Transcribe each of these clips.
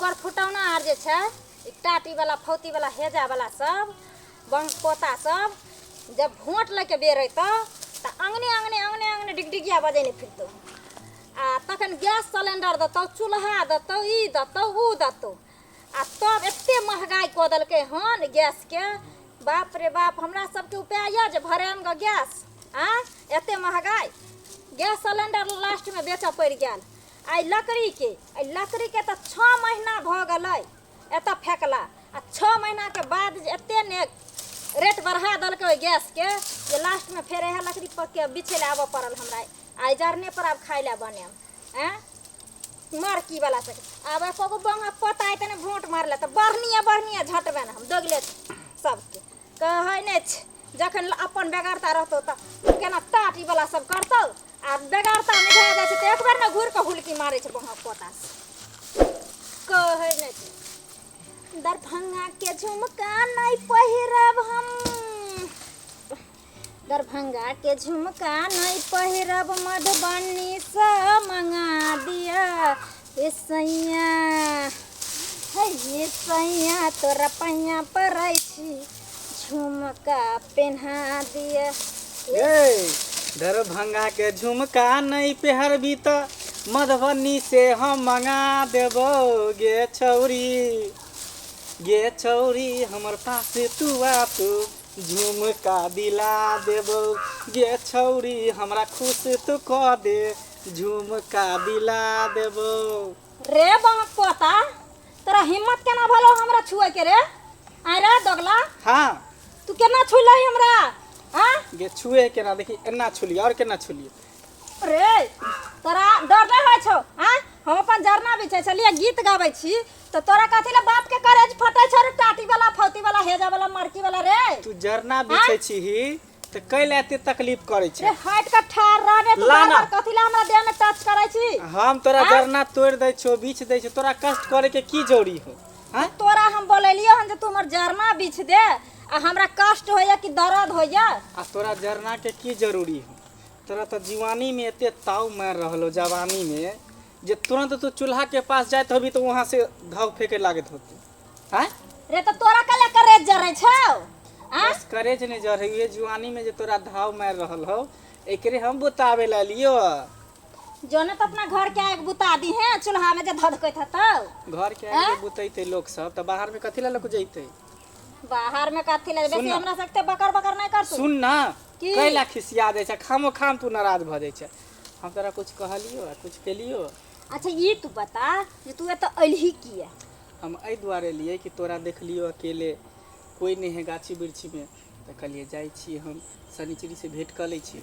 करफुटौना R J छै ई टाटीवला फौतीवला हेजावला सब बंग पोता सब जब वोट लैके बेर अयतौ तऽ अङ्गने अङ्गने अङ्गने अङ्गने डिगडिगिया बजेने फिरतौ आ तखन गैस सिलेंडर देतौ चूल्हा देतौ ई देतौ ओ देतौ आ तब एते महगाइ कऽ देलकै हन गैसके बाप रे बाप हमरा सबके उपाय यऽ जे भरायब गऽ गैस आँय एते महगाइ गैस सिलेंडर लास्टमे बेचऽ पड़ि गेल आ ई लकड़ीके एहि लकड़ीके तऽ छओ महीना भऽ गेलै एतऽ फेकला आ छओ महीनाके बाद जे एते ने रेट बढ़ा देलकै ओहि गैसके जे लास्टमे फेर इएह लकड़ी पकके बिछै लए आबऽ पड़ल हमरा आइ जरने पर आब खाइ लए बनायब आँय मरकी वाला सब आब एको गो बंगा पता अयतै ने भोट मारले तऽ बढ़निए बढ़निए झटबै ने हम दगले सबके कहै नहि छै जखन अपन बेगरता रहतौ तऽ केना टाट ई वाला सब करतौ आ बेगरता निभा जाइ छै तऽ एक बेर ने घुरि कऽ हुलकी मारै छै बंगा पोता से कहै नहि छै दरभंगा के झुमका नहि पहिरब हम दरभंगा के झुमका नहि पहिरब मधुबनीसँ मंगा दिअ हे सैया हे ये सैया तोरा पैया पड़ै छी झुमका पेन्हा दिअ ए दरभंगा के झुमका नहीं पेहरबी त मधुबनी से हम मंगा देबो गे छौरी गे छौरी हमर पास तू आ तू झुमका दिला देबो गे छौरी हमरा खुश तू कऽ दे झुमका दिला देबो रे बाँक पोता तोरा हिम्मत केना भेलो हमरा छुए के रे आय रे दोगला हाँ तू केना छुलही हमरा हाँ गे छुए केना देखी एना छुलिए और केना छुलिए रे तोरा डर नहि होइ छौ आँय हम अपन जरना बिछै छलियै गीत गाबै छी तऽ तोरा कथी लए बाप के करेज फटै छौ रे टाटी वाला फौती वाला हेजा वाला मरकी वाला रे तू जरना बिछै छीही तऽ कैला एते तकलीफ करै रे छै हट के ठार रह रे तू ला बार ना। बार कथी लए हमरा देह में टच करै छी हम तोरा आँय? जरना तोड़ि दै छियौ बीछ दै छियौ तोरा कष्ट करे के की जरूरी हो आँय? तोरा हम बोलेलियो हन जे तू हमर जरना बिछ दे आ हमरा कष्ट होइया कि दर्द होइया आ तोरा जरना के की जरूरी हो तोरा तऽ जुआनी में एते ताव मारि रहल हो जवानी में जे तुरंत तू चूल्हा के पास जाइत होबी तऽ वहाँ से धव फेंके लागैत होती आँय रे तऽ तोरा कले करेज जरै छौ आँय बस करेज नहि जरै उहे जुआनी में जे तोरा धाव मारि रहल हो एकरे हम बुतावे ला लियो जो ने तऽ अपना घर के आगि बुता दी है चूल्हा में जे धधकैत हेतौ घर के आगि जे बुतैते लोक सब तऽ बाहर में कथी ला लोक जैते बाहर में कथी ले सुन बेसी ना। हमरा सकते बकर बकर नहीं कर तू सुन ना की? कैला खिसिया दै छै खामो खाम तू नाराज भऽ जाइ छै हम तोरा कुछ कहलियो आ कुछ केलियो अच्छा ये तू बता जे तू एतऽ अयलही किया हम एहि दुआरे एलियै कि तोरा देखलियो अकेले कोइ नहि है गाछी वृक्षीमे तऽ कहलियै जाइ छी हम शनिचरीसँ भेँट कऽ लै छी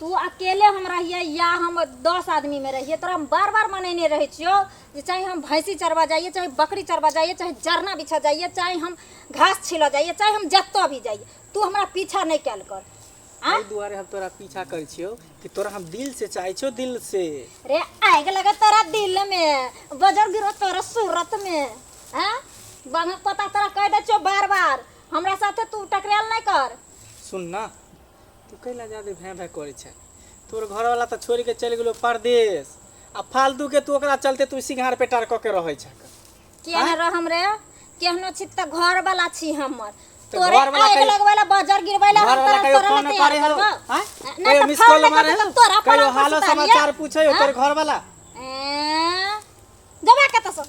तू अकेले हम रहियै या हम 10 आदमी में रहियै तोरा हम बार बार मनेने रहै छियौ जे चाहे हम भैंसी चरबा जाइए चाहे बकरी चरबा जाइए चाहे जरना बिछऽ जाइए चाहे हम घास छिलऽ जाइए चाहे हम जतऽ भी जाइए तू हमरा पीछा नहि कयल कर एहि दुआरे हम तोरा पीछा करै छियौ कि तोरा हम दिल से चाहै छियौ दिल से रे आगि लगे तोरा दिल में बजर गिरो तोरा सूरत में हैं बांगक पता तोरा कह दै छियौ बार बार हमरा साथे तू टकरायल नहि कर सुन ना तू कैला जादे भैं भैं करै छै तोर घरवाला तऽ छोड़ि के चलि गेलो परदेश आ फालतू के तू ओकरा चलते तू सिंघार पेटार कऽ के रहै छै किया नहि रहम रे केहनो छी तऽ घर वाला छी हमर तऽ तोरे घरवला आगि कहियो- लगबै ला बजर गिरबै ला हम घरवाला तोरा कहियो तोरा फोन ला तैयार करे हो करबौ आँय? नहि कहियो तऽ मिस फोन कॉल नहि मारे करतौ हो तऽ तोरा कहियो पलंग पर हालो सुता लिअ। समाचार पूछे हो तोर आँय? घरवाला एँ, जबा कतऽ सँ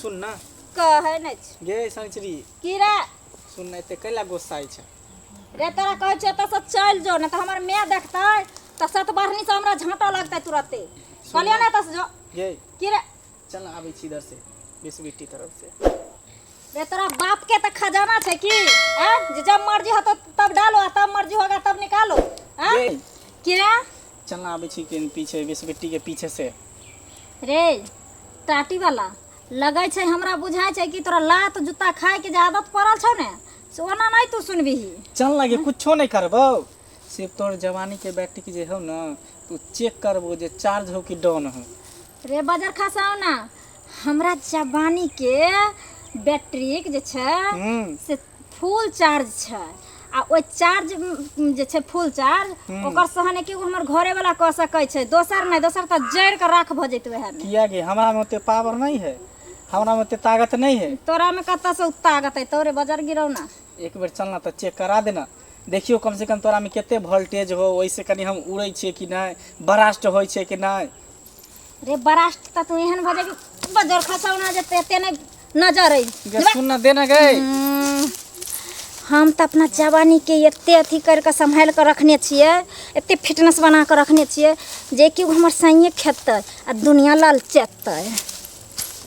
सुन ना कहै नहि छी गे संचरी की रे सुन ना एते कैला गोस्साइ छै रे तोरा कहै छियौ एतऽ सँ चलि जो नहि तऽ हमर माय देखतै तऽ सतबरनी सँ हमरा झाँटऽ लगतै तुरते कहलियौ ने एतऽ सँ जो गे की रे चल ना आबै छी इधर से बिसबिट्टी तरफ से रे तोरा बाप के तऽ खजाना छै की हैं जे जब मर्जी होतो तब डालो आ तब मर्जी होगा तब निकालो हैं गे की रे चल ना आबै छी के पीछे बिसबिट्टी के पीछे से रे टाटी वाला लगै छै हमरा बुझाइ छै कि तोरा लात जूता खाय के जे आदत पड़ल छौ ने से ओना नहि तू सुनबिही चल लगे कुछो नहीं करबौ सिर्फ तोर जवानी के बैटरी जे हौ ना तू चेक करबो जे चार्ज हो कि डाउन हो रे बजर खसाओ ना हमरा जवानी के बैटरीक जे छै से फुल चार्ज छै आ ओहि चार्ज जे छै फुल चार्ज ओकर सहन एके गो हमर घरे वाला कऽ सकै छै दोसर नहि दोसर तऽ जरि कऽ राख भऽ जेतै वएह मे किया गे हमरा में ओते पावर नहीं है हमरा में ओते ताकत नहीं है। तोरा में कतऽ से ताकत है तोरे बजर गिरौना। एक बेर चलना तऽ चेक करा देना, देखियो कम से कम तोरा में कते वोल्टेज हो, ओहिसे कनि हम उड़ै छियै कि नहि, ब्रास्ट होइ छै कि नहि। रे ब्रास्ट तऽ तू एहन भऽ जेबी बजर खसौना जेतै, एते नहि नजर अइ। गे सुन ना देना गए। हम तऽ अपना जवानीके एते अथी करि कऽ सम्हालि कऽ रखने छियै, एते फिटनेस बना कऽ रखने छियै जे कि हमर सैंये खेतै आ दुनिया ललचेतै।